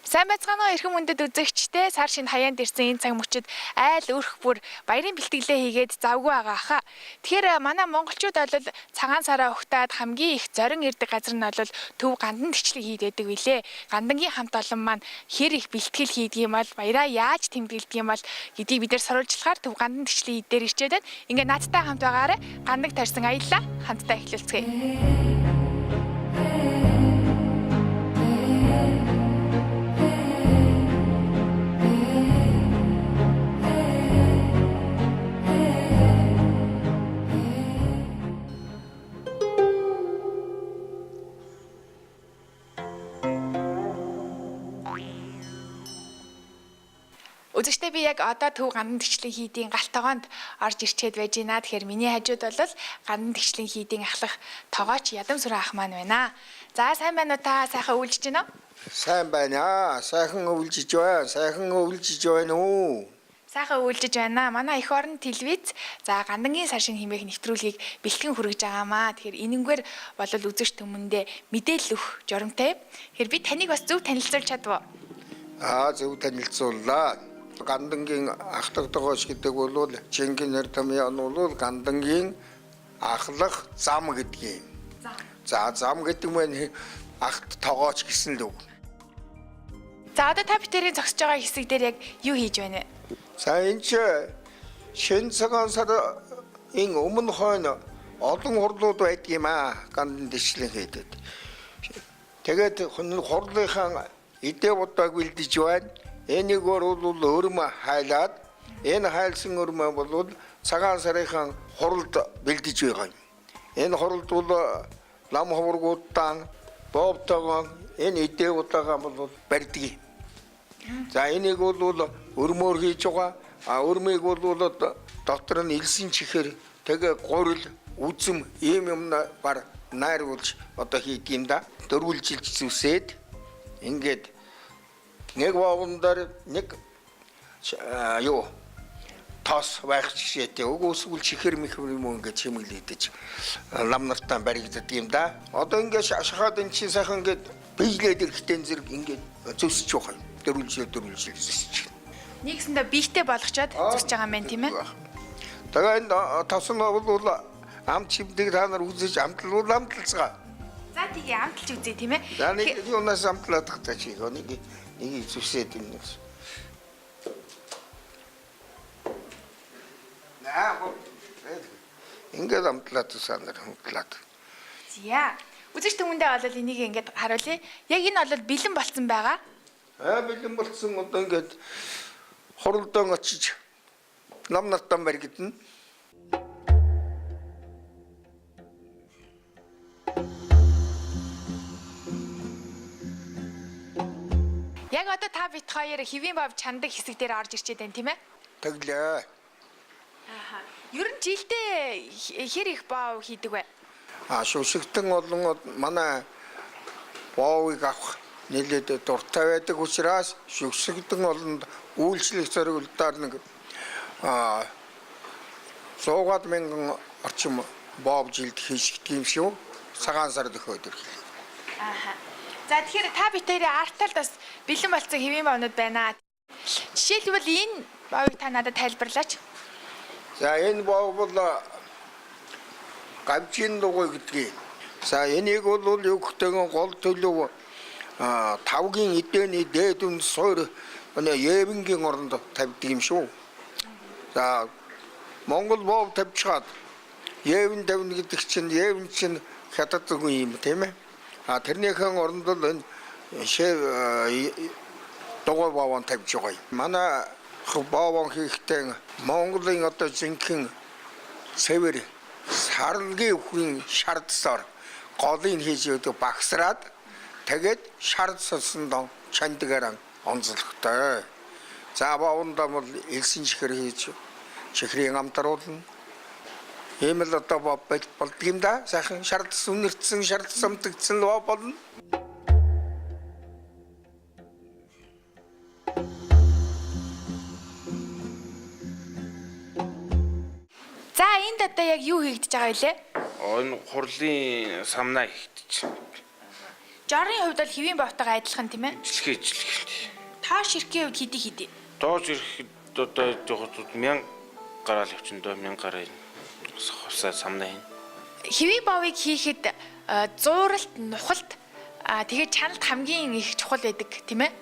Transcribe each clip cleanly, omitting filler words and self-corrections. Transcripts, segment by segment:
Сайн байцгаана уу эрхэм хүндэт үзэгчдээ, сар шинэ хаяанд ирсэн энэ цаг мөчид айл өрх бүр баярын бэлтгэлээ хийгээд завгүй байгаа хаа. Тэгэхээр манай монголчууд бол цагаан сараа угтаад хамгийн их зорин ирдэг газар нь бол Төв Гандан тэгчлэг хийдэг билээ. Гандангийн хамт олон маань хэр их бэлтгэл хийдэг юм бол баяраа яаж тэмдэглэдэг юм бол гэдгийг бид нэр сурвалжлахаар Төв Гандан тэгчлэг дээр ирчээд байна. Ингээ надтай хамт байгаарай. Гандаг тарьсан аяллаа хамтдаа эхлүүлцгээе. Үзэгчдээ, би яг одоо Төв Гандан тэгчлийн хийдийн гал тогоонд орж ирчээд байж байна. Тэгэхээр миний хажууд бол Гандан тэгчлийн хийдийн ахлах тогооч Ядам Сүрэн ах маань байна. За, сайн байна уу та? Сайхан үйлжиж байна уу? Сайн байна. Сайхан өвлжиж байна. Сайхан өвлжиж байна уу? Сайхан үйлжиж байна. Манай эх орон телевиз за Гандангийн сар шинэ хэмээх нэвтрүүлгийг бэлтгэн хүргэж байгаамаа. Тэгэхээр энэнгээр бол үзэгч түмэндээ мэдээлэл өгөх журамтай. Тэгэхээр би таныг бас зөв танилцуулж чадваа. Аа, зөв танилцууллаа. Гандангийн ахлах тогооч гэдэг бол Чингис Нэртамьян бол Гандангийн ахлах зам гэдэг юм. За, зам гэдэг нь ах тогооч гэсэн л үг. За, одоо та бүхэн зогсож байгаа хэсэг дээр яг юу хийж байна вэ? За, энэ чи шинэ цагаан сарын өмнө хойно олон хурлууд байдаг юм аа. Гандан дэвшлэн хийдэд. Тэгээд хурлынхаа эдээ удааг бэлдэж байна. Энийг бол өрмө хайлаад, энэ хайлсан өрмө бол цагаан сарынхаа хуралд бэлдэж байгаа юм. Энэ хуралд бол лам ховргуудтан боовтойгоо энэ эдээ удаага бол барьдаг юм. За, энийг бол өрмөөр хийж байгаа. А өрмийг бол дотор нь элсэн чихэр, тэгээ гурил, үзэм ийм юм бар найруулж одоо хийдэг юм да. Дөрвөлжилж зүсээд ингээд нэг вовн дээр нэг юу тос байх жишээтэй. Үгүй эсвэл чихэр мэхэр юм ингээд чимэглэгдэж лам нартаа баригддаг юм да. Одоо ингээд шахаад эн чинь сайхан ингээд биелээд ирэхтэй зэрэг ингээд зүсэж байгаа юм. Дөрвөлжил дөрвөлжил зүсэж. Нэгсэндээ биетэй болгочоод зүсэж байгаа юм байна, тийм ээ? Тэгээ энэ тосон бол амт чимдэг, та нар үзэж амтлуул амталцгаа. За, тгий, амталж үзье, тийм ээ? За, нэг юунаас амтлаад тахта чи нэг нэг зүсээд юм нэг. Наа, ингээд амтлаад санаар амтлаад. За. Үзэгч түмэндээ бол энийг ингээд харуулъя. Яг энэ бол бэлэн болцсон байгаа. Аа, бэлэн болцсон, одоо ингээд хуралдаан очиж нам нартаа баригдана. Яг одоо та бит хоёр хэвийн бов чандаг хэсэг дээр орж ирчээд байна, тийм ээ? Тэглээ. Ааха. Ер нь жилдээ хэр их бов хийдэг вэ? А, шүшигтэн олон манай боовыг авах нэлээд дуртай байдаг учраас шүшигтэн олонд үйлчлэх зориултаар нэг 100 мянган орчим боов жилд хийшигдэг юм шүү. Цагаан сар дөхөөд ирлээ. Ааха. За, тэгэхээр та бит хоёрын арт талд бас бэлэн болцсон хэвийн бовнууд байна. Жишээлбэл, энэ бовыг та надад тайлбарлаач. За, энэ бов бол гавжийн дугуй гэдгийг. За, энийг бол юу гэдэг нь гол төлөв тавгийн эдээний дээд үн суур евенгийн оронд тавьдаг юм шүү. За, Монгол бов тавьчихад евен тавина гэдэг чинь евен чинь хятад зүгэн юм, тийм ээ. А тэрнийхэн оронд л энэ шив дугуй бовон тавьж байгаа юм. Манай бовон хийхдээ Монголын одоо жинхэнэ цэвэр сарлагын үхэн шардсаар голыг хийж өгдөг, багсраад тэгээд шард сосондоо чандгаар онцлогтой. За, бовондоо бол элсэн чихэр хийж чихрийн амтруулна. Ийм л одоо бов болдго юм да. Сайхан шардс үнэртсэн, шардс амтгдсан бов болно. За, энд одоо яг юу хийгдэж байгаа вэ? Энэ хурлын самнаа хийгдэж. Жорын хувьд бол хэвийн бовтойгоо адилхан тийм ээ? Ижилхээ ижилхээ. Тоош ирэхийн хувьд хэдий хэдий? Доош ирэхэд одоо жоохон 1000 гараал явчихна доо 1000 гараа хувьсаа самнаа хин. Хэвийн бовыг хийхэд зууралт, нухалт тэгээд чаналт хамгийн их чухал байдаг тийм ээ?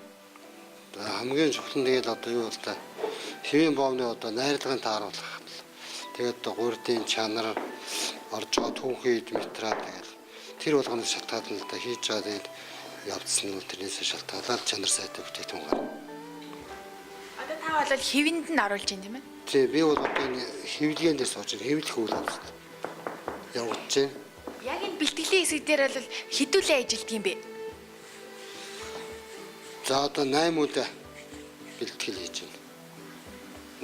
Хамгийн чухал нь тэгээд одоо юу бол та хэвийн боовны одоо найрлагын тааруулах. Тэгээд одоо гурдын чанар орж байгаа түүхийн эд материал тэгээд тэр болгоноос шалтгаалan л да хийж байгаа тэгээд явцсан нь тэрнээс шалтгаалаад чанар сайтай бүтээгдэхүүн гарна. Одоо та бол хэвэнд нь оруулж байна тийм ээ? Тий, би бол одоо энэ хэвлэгээн дээр сууж байна. Хэвлэх үйл явдал явагдаж байна. Яг энэ бэлтгэлийн хэсэг дээр бол хэдүүлээ ажилтг юм бэ? За одоо 8 үйл бэлтгэл хийж байна.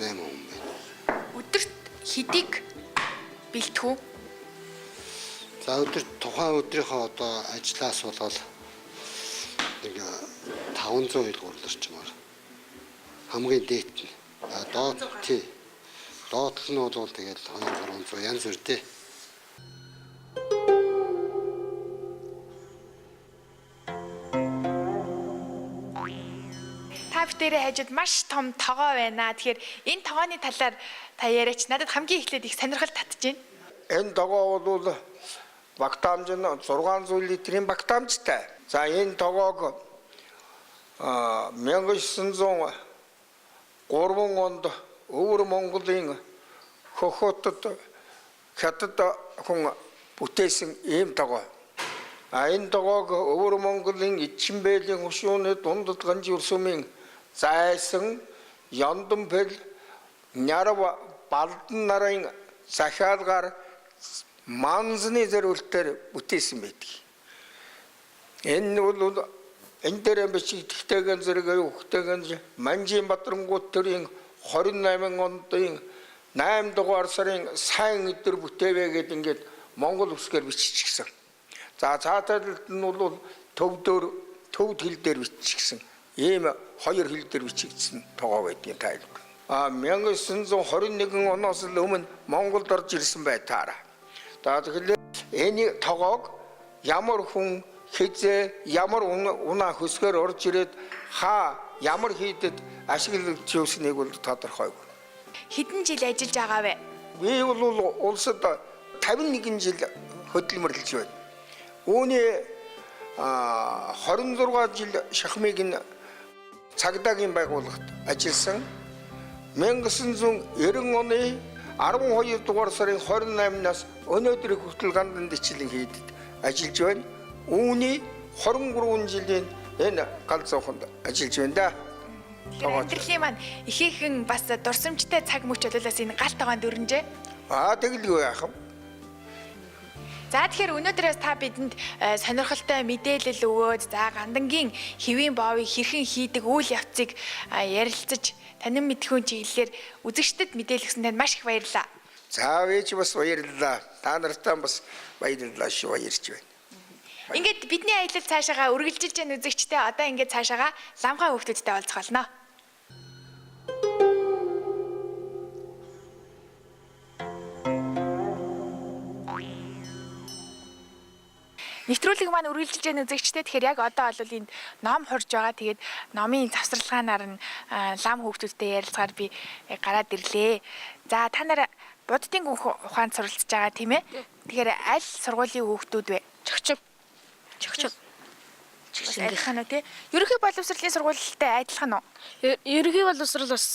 8 хүн байна. Өдөрт хэдийг бэлтгэв үү? За өдөр тухайн өдрийнхөө одоо ажлаас болоод нэг 500 хил гурларчмаар хамгийн дээд нь. А доод тий. Доод нь бол тэгэл 2 300 янз бүр тий. Та бүдэрээ хажууд маш том тогоо байна. Тэгэхээр энэ тогооны талаар та яриач. Надад хамгийн эхлээд их сонирхол татж байна. Энэ тогоо бол багтаамж нь 600 литрийн багтаамжтай. За энэ тогоог 1903 онд Өвөр Монголын хохотод хятад хүн бүтээсэн ийм тогоо. А энэ тогоог Өвөр Монголын Ичимбэлийн хушууны дундад ганж өрсөмийн зайсан Яндампэл Нярав Балдан нарын захиалгаар манзны зориултаар бүтээсэн байдаг. Энэ бол энэ дээр бичигдэхтэйгэн зэрэг өгтэйгэн Манжийн Бадрангуут төрийн 28 ондын 8 дугаар сарын сайн өдөр бүтээвэ гэд ингээд Монгол үсгээр биччихсэн. За цаатайлт нь бол төвдөр төвд хэл дээр биччихсэн. Ийм хоёр хэл дээр бичигдсэн тогоо байдгийн тайлбар. А 1921 оноос л өмнө Монголд орж ирсэн байтаараа. За тэгэхээр энэ тогоог ямар хүн хизээ ямар унаа хөсгөр орж ирээд хаа ямар хийдэд ашиглаж явсныг бол тодорхойгүй. Хэдэн жил ажиллаж байгаа вэ? Би бол улсад 51 жил хөдөлмөрлөж байна. Үүний 26 жил шахмыг нь цагдаагийн байгууллагт ажилласан. 1990 оны 12 дугаар сарын 28-наас өнөөдрийг хүртэл Гандан дэчлэн хийдэд ажиллаж байна. Үүний 23 жилийн энэ гал зууханд ажиллаж байна да. Амьдралын маань ихээхэн бас дурсамжтай цаг мөч болоолаас энэ гал тогоонд өрнжээ. Аа тэгэлгүй яах вэ? За тэгэхээр өнөөдрөөс та бидэнд сонирхолтой мэдээлэл өгөөд за Гандангийн хэвийн боовыг хэрхэн хийдэг үйл явцыг ярилцаж танин мэдхүүн чиглэлээр үзэгчдэд мэдээлэл өгсөн танд маш их баярлалаа. За вэж бас баярлалаа. Та нартай бас баярлалаа шүү баярч байна. Ингээд бидний аялал цаашаага үргэлжилж яах үзэгчтэй одоо ингээд цаашаага ламхаа хүүхдүүдтэй уулзах болно. Нэвтрүүлэг маань үргэлжилж яах үзэгчтэй тэгэхээр яг одоо бол энд ном хурж байгаа. Тэгээд номын завсарлагаанаар нь лам хүүхдүүдтэй ярилцгаар би гараад ирлээ. За та нар буддын гүнх ухаанд суралцж байгаа тийм ээ? Тэгэхээр аль сургуулийн хүүхдүүд вэ? Чогчов. Чогчов. Бас адилхан уу тий? Ерөнхий боловсролын сургуультай адилхан уу? Ерөнхий боловсрол бас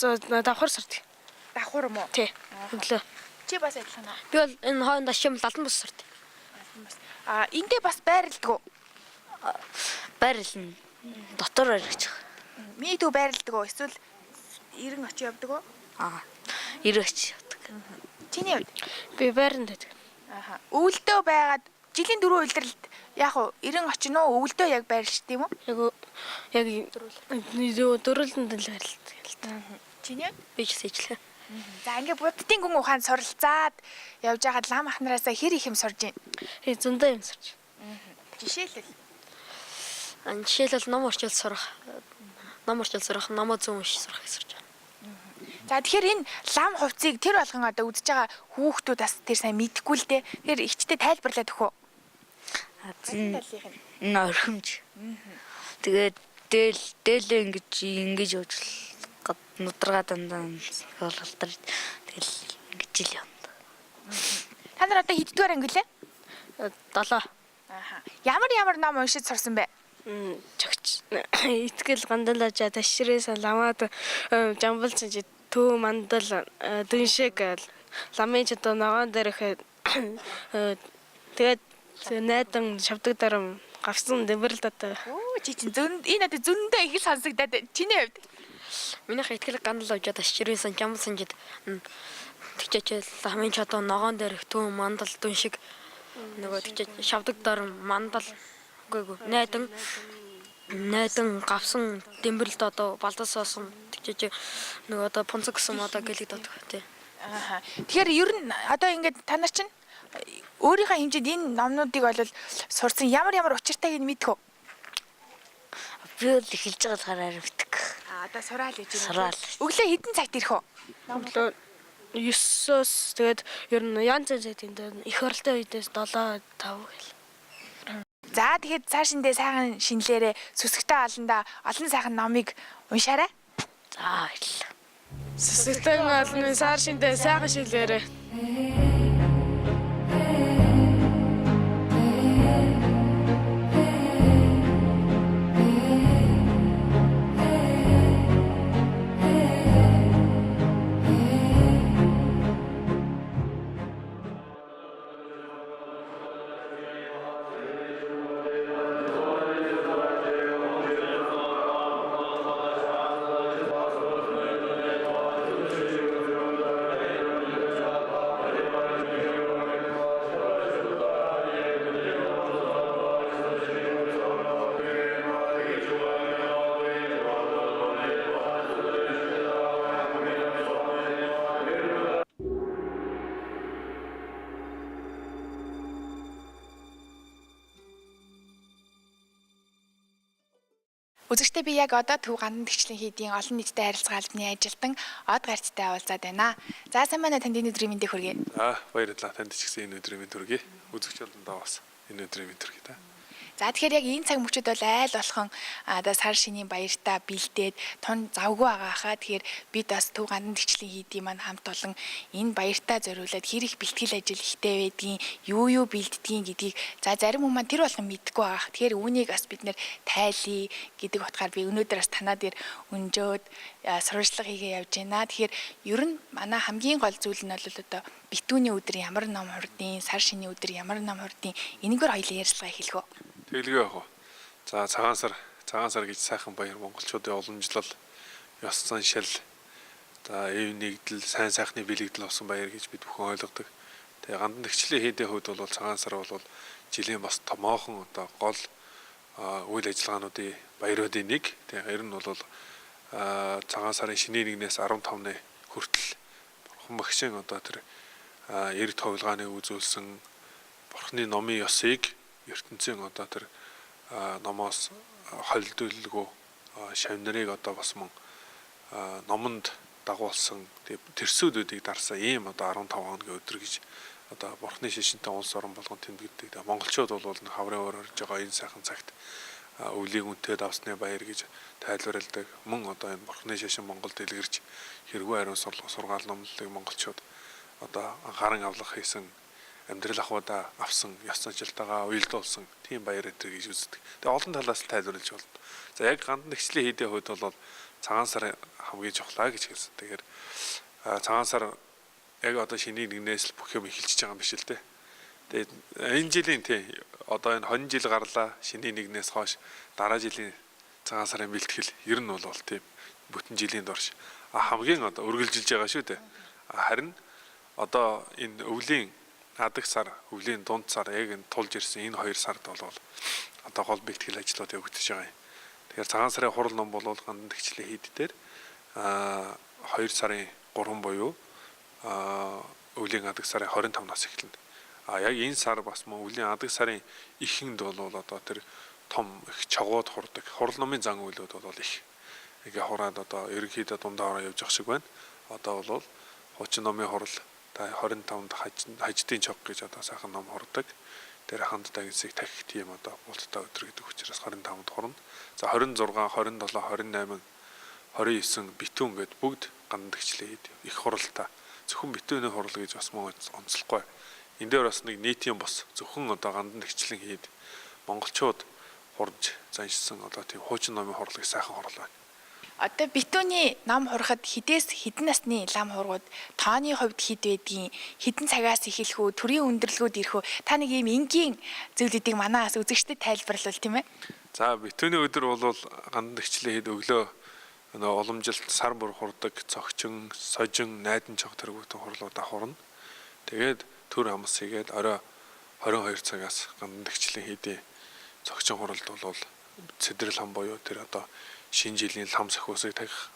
давхар сурдаг. Давхар юм уу? Тий. Өглөө. Чи бас адилхан уу? Би бол энэ хойнд ашим лалан бус сурдаг. А эндээ бас байрладаг уу? Байрлал дотор баригч. Миний төв байрладаг уу? Эсвэл эрен очиж явдаг уу? Аа. Эрен очиж явдаг. Чиний хувьд? Би байранд байдаг. Аха. Өвөлдөө байгаад жилийн дөрвөн улиралд яг уу эрен очино уу? Өвөлдөө яг байрлалт юм уу? Яг яг дөрвөлдөнд л байрладаг. Чиний хувьд? Би ч сэжлээ. За ингээ буддын гүн ухаанд суралцаад явж байгаад лам ах нараасаа хэр их юм сурж байна? Зөндөө юм сурч. Жишээлбэл Жишээлбэл ном орчуул сурах. Ном орчуул сурах, номоо зөв уншиж сурах гэж сурч байна. За тэгэхээр энэ лам хувцсыг тэр болгон одоо үзэж байгаа хүүхдүүд бас тэр сайн мэдэхгүй л дээ. Тэгэхээр ихчтэй тайлбарлаад өгөө. Талынх нь. Энэ орхимж. Тэгээд дээл дээлээ ингэж ингэж явж л нудрага дандаа болголтор тэгэл ингэж л явна. Та нар одоо хэддүгээр анги лээ? 7. Ааха. Ямар ямар ном уншиж сурсан бэ? Чогч итгэл гандалажа ташрээс ламаад жамбал чинж төв мандал дүншиг ламын ч одоо ногоон дээрх тэгээд найдан шавдаг дарам гавсан дэмбэрэл дата. Оо чи чинь зөнд энэ одоо зөндөө их л сонсогдоод чиний хувьд. Минийх итгэл гандал авчаад ташрээс жамбал чинж тэгчээч ламын ч одоо ногоон дээрх төв мандал дүншиг нөгөө тэгчээч шавдаг дарам мандал үгүй үгүй найдан найдан гавсан дэмбэрэлд одоо балдас соосон тэгчээч нөгөө одоо пунцэг гэсэн одоо гэлэг дотох тий. Ааха. Тэгэхээр ер нь одоо ингээд та нар чинь өөрийнхөө хэмжээнд энэ номнуудыг бол сурсан ямар ямар учиртайг нь мэдэх үү? Би бол эхэлж байгаа болохоор арай битг. А одоо сураал гэж байна. Сураал. Өглөө хэдэн цагт ирэх вэ? Өглөө 9-өөс тэгээд ер нь янз янз тийм их оролтын үедээс 7 5 гэл. За тэгэхээр цаашиндээ сайхан шинэлээрээ сүсгтэй олондоо олон сайхан номыг уншаарай. За баярлалаа. Сүсгтэн олон сар шиндээ сайхан шилээрээ. Үзэгчдээ би яг одоо Төв Гандан тэгчлийн хийдийн олон нийтэд харилцаа албаны ажилтан Од гарцтай уулзаад байна. За сайн байна уу, танд энэ өдрийн мэндийг хүргэе. Аа баярлалаа. Танд ч гэсэн энэ өдрийн мэнд хүргэе. Үзэгч олондоо бас энэ өдрийн мэнд хүргэе та. За тэгэхээр яг энэ цаг мөчид бол айл болгон одоо сар шинийн баяртаа бэлдээд тун завгүй байгаа хаа. Тэгэхээр бид бас Төв Гандан тэгчлийн хийдийн маань хамт олон энэ баяртаа зориулаад хэр их бэлтгэл ажил ихтэй байдгийн, юу юу бэлддгийн гэдгийг за зарим хүмүүс маань тэр болгон мэдэхгүй байгаа. Тэгэхээр үүнийг бас бид нэр тайлъя гэдэг утгаар би өнөөдөр бас танаа дээр өнжөөд сурвалжлага хийгээ явж байна. Тэгэхээр ер нь манай хамгийн гол зүйл нь бол одоо битүүний өдөр ямар ном хурдын, сар шинийн өдөр ямар ном хурдын энэгээр хоёлын ярилцлага эхлэх үү? Тэгэлгүй яах вэ? За цагаан сар, цагаан сар гэж сайхан баяр монголчуудын уламжлал, ёс заншил, за эв нэгдэл, сайн сайхны бэлэгдэл болсон баяр гэж бид бүхэн ойлгодог. Тэгээ гандан тэгчлийн хийдийн хувьд бол цагаан сар бол жилийн бас томоохон одоо гол үйл ажиллагаануудын баяруудын нэг. Тэгээ ер нь бол цагаан сарын шинийн нэгнээс 15-ны хүртэл бурхан багшийн одоо тэр эрг товлгааныг үзүүлсэн бурхны номын ёсыг ертөнцийн одоо тэр номоос холилдуулгүй шавь нарыг одоо бас мөн номонд дагуулсан тэрсүүдүүдийг дарсан ийм одоо 15 хоногийн өдөр гэж одоо бурхны шашинтай улс орон болгон тэмдэглэдэг. Тэгээ монголчууд бол хаврын уур орж байгаа энэ сайхан цагт өвлийн үнэтэй давсны баяр гэж тайлбарладаг. Мөн одоо энэ бурхны шашин Монголд дэлгэрч хэрэггүй ариун сургаал номлолыг монголчууд одоо анхааран авлах хийсэн амьдрал ахуйдаа авсан ёс заншилтайгаа уялдуулсан тийм баяр өдр гэж үздэг. Тэгээ олон талаас нь тайлбарлаж болно. За яг гандан нэгчлийн хийдийн хувьд бол цагаан сар хамгийн чухлаа гэж хэлсэн. Тэгэхээр цагаан сар яг одоо шинийн нэгнээс л бүх юм эхэлчихэж байгаа юм биш л дээ. Тэгээд энэ жилийн тий одоо энэ хонь жил гарлаа шинийн нэгнээс хойш дараа жилийн цагаан сарын бэлтгэл ер нь бол тийм бүтэн жилийн турш хамгийн одоо үргэлжилж байгаа шүү дээ. Харин одоо энэ өвлийн адаг сар, өвлийн дунд сар яг энэ тулж ирсэн энэ хоёр сард бол одоо гол бэлтгэл ажлууд явагдаж байгаа юм. Тэгэхээр цагаан сарын хурал ном бол гандан тэгчлээ хийд дээр 2 сарын 3 буюу өвлийн адаг сарын 25-наас эхэлнэ. А яг энэ сар бас мөн өвлийн адаг сарын эхэнд бол одоо тэр том их чогууд хурдаг. Хурал номын зан үйлүүд бол их ингээ хураад одоо ерөнхийдөө дундаа ороо явж явах шиг байна. Одоо бол хуучин номын хурал та 25-нд хаждын чог гэж одоо сайхан ном хурдаг. Тэр ханддаг эсийг тахих тийм одоо болттой өдөр гэдэг учраас 25-нд хурна. За 26, 27, 28, 29 битүүн гэд бүгд гандагчлаа хэд их хуралтай. Зөвхөн битүүний хурал гэж бас мөн онцлохгүй. Энэ дээр бас нэг нийтийн бос зөвхөн одоо гандан тэгчлэн хийд монголчууд хурж заншсан одоо тийм хуучин номын хурлыг сайхан хурал байна. Одоо битүүний ном хурахад хідээс хэдэн насны лам хургууд тооны хувьд хэд байдгийг, хэдэн цагаас эхэлэх үү, төрийн өндөрлгүүд ирэх үү? Та нэг ийм энгийн зүйлүүдийг манаас үзэгчдэд тайлбарлавал тийм ээ. За битүүний өдөр бол гандан тэгчлэн хэд өглөө нөө уламжилт сар бүр хурдаг, цогчин, сожин, найдан цог тэргүүтэн хурлуудаа хурна. Тэгээд төр хамс хийгээд орой 22 цагаас гандан тэгчлэн хийдээ цогчин хуралд бол цэдрэл хам буюу тэр одоо шинэ жилийн лам сахиусыг тавих,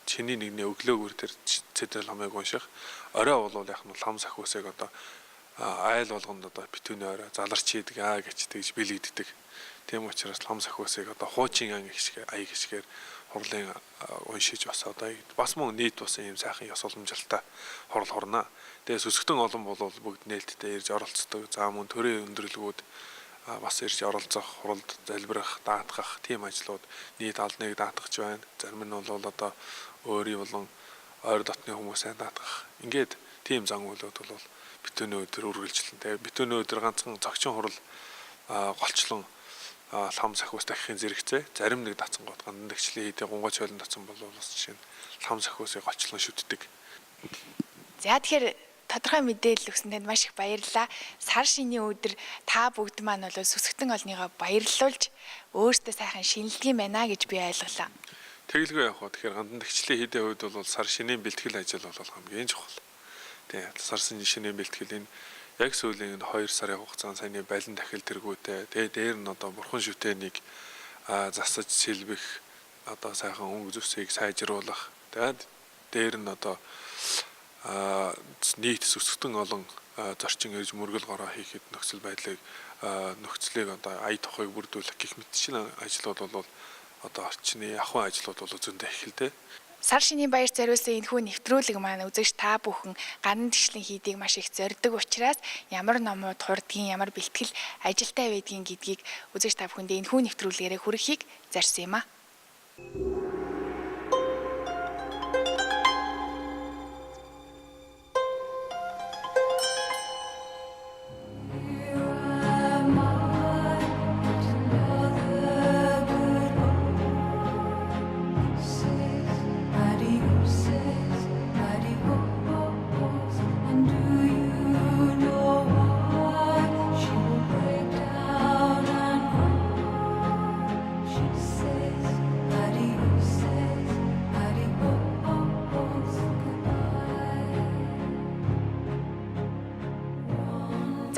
чиний нэгний өглөөгөр тэр цэдрэл хамыг унших, орой бол яг нь лам сахиусыг одоо айл болгонд одоо битүүний орой заларч хийдэг аа гэж тэгж бэлэгддэг. Тийм учраас лам сахиусыг одоо хуучин анги хэсгээр аяг хэсгээр хурлын уншиж бас одоо бас мөн нийт бас ийм сайхан ёс уламжилттай хурал хурнаа. Тэгээ сүсгтэн олон болвол бүгд нээлттэй ирж оролцдог. За мөн төрийн өндөрлгүүд бас ирж оролцох, хуралд залбирах, даатгах тийм ажлууд нийт алныг даатгах байна. Зарим нь бол одоо өөрийн болон ойр дотны хүмүүсээ даатгах. Ингээд тийм зан үйлүүд бол битүүний өдөр үргэлжлэн. Тэгээ битүүний өдөр ганцхан цогчин хурал голчлон лам сахиус дахихын зэрэгцээ. Зарим нэг дацсан гот гандан тэгчлээ хийдэ гунгай чойлон дацсан бол бас жишээ нь лам сахиусыг голчлон шүтдэг. За тэгэхээр тодорхой мэдээлэл өгсөн танд маш их баярлалаа. Сар шинийн өдөр та бүгд маань бол сүсгтэн олныгоо баярлуулж өөртөө сайхан шинэлдэг юм байна гэж би ойлголоо. Тэгэлгүй явах уу. Тэгэхээр гандан тэгчлээ хийдэ хувьд бол сар шинийн бэлтгэл ажил бол хамгийн чухал. Тийм сар шинийн бэлтгэл энэ яг сүүлийн 2 сарын хугацаанд саяны балин дахил тэргүүтэй. Тэгээ дээр нь одоо бурхан шүтээнийг засаж сэлбэх одоо сайхан өнгө зөсийг сайжруулах. Тэгээд дээр нь одоо нийт сүсгтэн олон зорчин ирж мөргөл гороо хийхэд нөхцөл байдлыг нөхцөлийг одоо ая тухайг бүрдүүлэх гэх мэтчилэн ажлууд бол одоо орчны ахуйн ажлууд бол зөндөө эхэлдэг. Сар шинийн баяр зориулсан энэхүү нэвтрүүлэг маань үзэгч та бүхэн гандан тэгшлэн хийдийг маш их зорддог учраас ямар номууд хурдгийн, ямар бэлтгэл ажилтай байдгийг гэдгийг үзэгч та бүхэндээ энэхүү нэвтрүүлгээрээ хүргэхийг зорьсон юм а.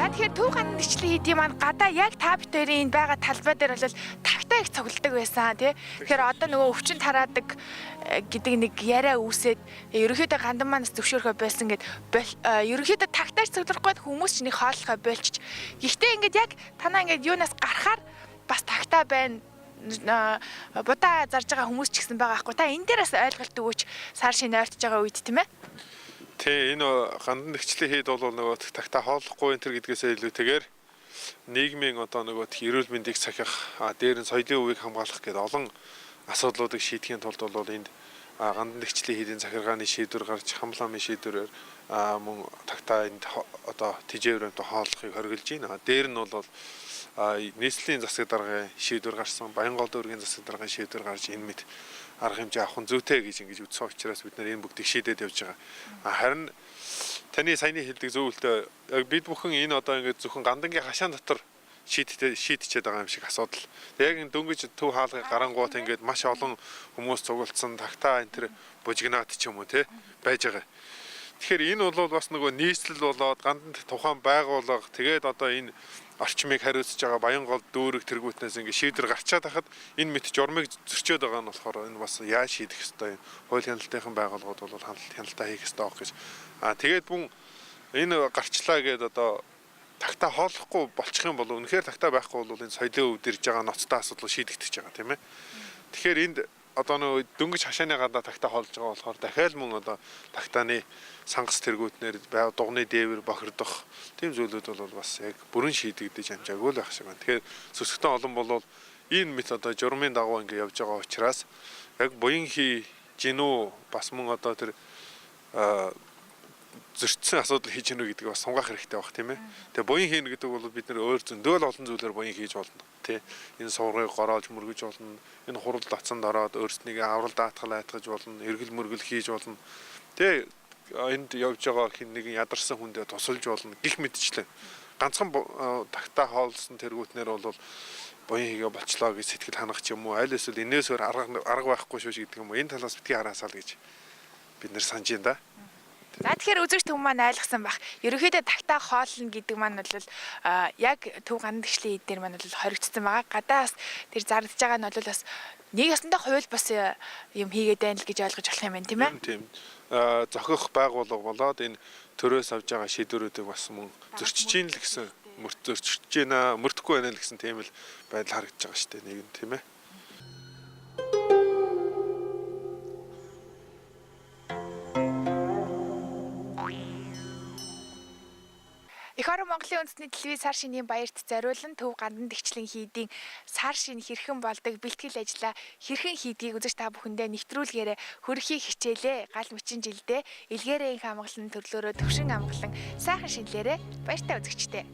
За тэгэхээр төв гандан тэгчлэн хийдийн маань гадаа яг та бит хоёрын энэ байгаа талбай дээр бол тагтаа их цугладаг байсан тий. Тэгэхээр одоо нөгөө өвчин тараадаг гэдэг нэг яриа үүсээд ерөнхийдөө гандан манаас зөвшөөрөхөө болсон гэд ерөнхийдөө тагтаач цуглахгүй хүмүүс ч нэг хооллохоо болчих. Гэхдээ ингээд яг танаа ингээд юунаас гарахаар бас тагтаа байна будаа зарж байгаа хүмүүс ч гэсэн байгаа хгүй. Та энэ дээр бас ойлголт өгөөч сар шинэ ойртож байгаа үед тийм ээ. Тий, энэ гандан тэгчлээ хийд бол нөгөө тагтаа хооллохгүй энэ төр гэдгээсээ илүүтэйгээр нийгмийн одоо нөгөө эрүүл мэндийг сахих, дээр нь соёлын өвийг хамгаалах гэдэг олон асуудлуудыг шийдэхийн тулд бол энд гандан тэгчлээ хийдийн захиргааны шийдвэр гарч хамлаамын шийдвэрээр мөн тагтаа энд одоо тэжээвэр амтан хооллохыг хориглож байна. Дээр нь бол нийслэлийн засаг даргын шийдвэр гарсан, Баянгол дүүргийн засаг даргын шийдвэр гарч энэ мэт арга хэмжээ авах нь зүйтэй гэж ингэж үзсэн учраас бид нар энэ бүгдийг шийдээд явж байгаа. Харин таны саяны хэлдэг зөв үлдээ яг бид бүхэн энэ одоо ингэж зөвхөн гандангийн хашаан дотор шийдчихэд байгаа юм шиг асуудал. Тэг яг энэ дөнгөж төв хаалгыг гарангуут ингээд маш олон хүмүүс цугулдсан тагтаа энэ төр бужигнаат ч юм уу те байж байгаа. Тэгэхээр энэ бол бас нөгөө нийслэл болоод ганданд тухайн байгууллага тэгээд одоо энэ орчмыг хариуцж байгаа Баянгол дүүрэг тэргүүтнээс ингээд шийдвэр гарчаад хахад энэ мэт журмыг зөрчөөд байгаа нь болохоор энэ бас яаж шийдэх ёстой юм. Хууль хяналтынхан байгууллагууд бол хяналтаа хийх ёстой байх гэж. Тэгээд бүн энэ гарчлаа гээд одоо тагтаа хооллохгүй болчих юм бол үнэхээр тагтаа байхгүй бол энэ соёлын өвд ирж байгаа ноцтой асуудал шийдэгдэж байгаа тийм ээ. Тэгэхээр энд одоо нөө дөнгөж хашааны гадаа тагтаа хоолж байгаа болохоор дахиад мөн одоо тагтааны сангас тэргүүтнэр дугны дээвэр бохирдох тийм зүйлүүд бол бас яг бүрэн шийдэгдэж амжаагүй л байх шиг байна. Тэгэхээр сүсгтэн олон болвол энэ мэт одоо журмын дагуу ингэ явж байгаа учраас яг буян хий жинүү бас мөн одоо тэр зөрчсөн асуудал хийж гэнэ гэдгийг бас сунгаах хэрэгтэй байх тийм ээ. Тэгээ буян хийнэ гэдэг бол бид нэр өөр зөндөө л олон зүйлээр буян хийж болно. Тэ энэ суврыг гороолж мөргөж болно. Энэ хурал дацанд ороод өөрснийгээ аврал даатгал айтгаж болно. Эргэл мөргөл хийж болно. Тэ энд явж байгаа хин нэгэн ядарсан хүндээ тусалж болно. Гэх мэтчлэн ганцхан тагтаа хоолсон тэргүүтнэр бол буян хийгээ болчлоо гэж сэтгэл ханах ч юм уу аль эсвэл энээс өөр арга байхгүй шүү гэдэг юм уу энэ талаас битгий хараасаа л гэж бид нэр санаж байна да. За тэгэхээр үзэгч төв маань ойлгосон байх. Ерөнхийдөө тагтаа хоолно гэдэг маань бол яг төв гандан тэгшлийн эдээр маань бол хоригдсон байгаа. Гадаас тэр зардж байгаа нь бол бас нэг ёсондоо хууль бас юм хийгээд байна л гэж ойлгож болох юм байна тийм ээ. Тийм. Зохих байгууллага болоод энэ төрөөс авж байгаа шийдвэрүүдийг бас мөн зөрчиж гин л гэсэн зөрчиж гинэ мөрдөхгүй байна л гэсэн тийм л байдал харагдаж байгаа шүү дээ нэг нь тийм ээ. Эх орон Монголын үндэсний телевиз сар шинийн баярт зориулан төв гандан тэгчлэн хийдийн сар шин хэрхэн болдог бэлтгэл ажлаа хэрхэн хийдгийг үзэж та бүхэндээ нэвтрүүлгээрээ хөрөхийг хичээлээ. Гал мөчин жилдээ илгээрээ инх амгалан төрлөөрөө төвшин амгалан сайхан шинэлээрээ баяртай үзэгчтэй.